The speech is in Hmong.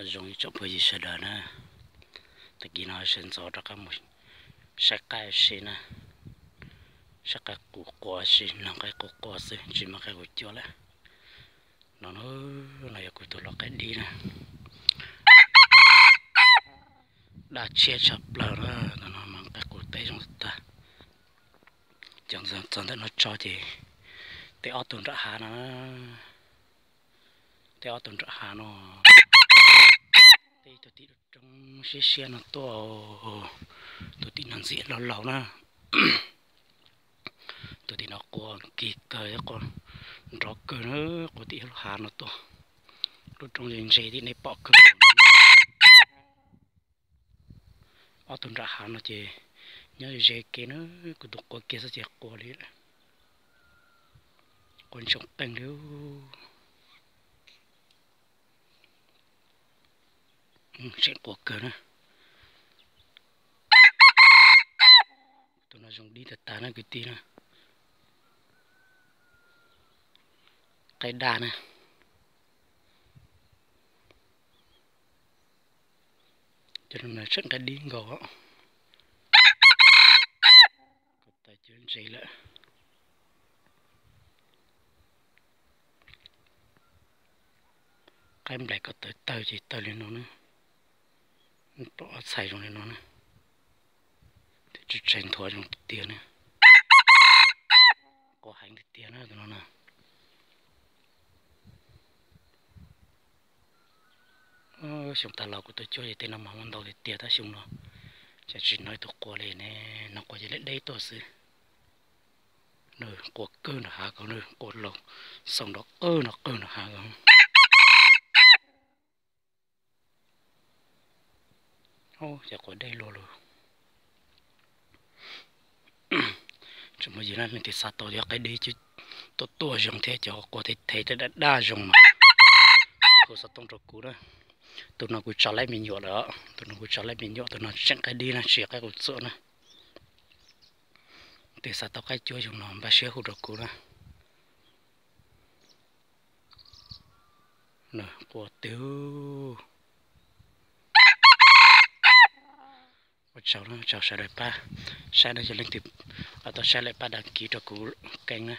Zoo ib tsoom phooj ywg sawv daws na, tag kis no sawv ntxov rov qab mus saib qaib si na, saib qaib qus quas si, noj qaib qus quas xwb, tsis muaj qaib qus cuab lawm. No, no yog kuv tus lau qaib dib na, daj tshiab tshaj plaws na, no mas qaib qus teb zoo tag. Cov txog ntawm no tso ces tej ob tug nram hav no, tej ob tug nram hav no, tej tus tim roob siab siab no tuaj, tus tim no ntxim laus laus na, tus tim no quas kig kawg, quas nrov kawg na, quas tim lub hav no tuaj, lub roob ze ntse tim nej pom kawg. Ob tug nram hav no ces nyob ze kev na, kuv tus quas kiag xwb ces quas li, quas ntsoom qeej li. Tseem quas kawg na. Tus no zoo dib tag tag na kwv tij na. Qaib daj na. Cov no tseem qaib dib nkaus. Ko taw cuab ntse lawm. Qaib nplaim ko taw tawg ces tawg li no na. Pom ob txhais zoo li no na. Tsis tshais nthuav zoo tiag tiag na. Quas heev tiag tiag na tus no na. Xyoo tas los kuv tuaj cuab ces tej no mas muaj ntau tiag tiag tab xyoo no ces tsis hnov tus quas li ne, no quas ces deb deb tuaj xwb. Nws quas kawg nram hav ko, nws quas laus xaus nrov qawg nrov qawg nram hav ko. Ces quas deb luaj lawm. Tseem muaj yim leej twg xav tau cov qaib dib tuaj tuaj zoo thiab cov quas thev thev daj daj zoo mas hu xov tooj rau kuv na. Tus no kuv tso laib me nyuam lawm, tus no kuv tso laib me nyuam, tus no tseem qaib dib na, tsis yog qaib qus txuam na. Leej twg xav tau qaib cuab zoo no npaj siab hu rau kuv na. Quas twg. Ua tsaug, tsaug sawv daws pab saib na, yog leej twg tau saib lawm pab đăng ký rau kuv kênh na.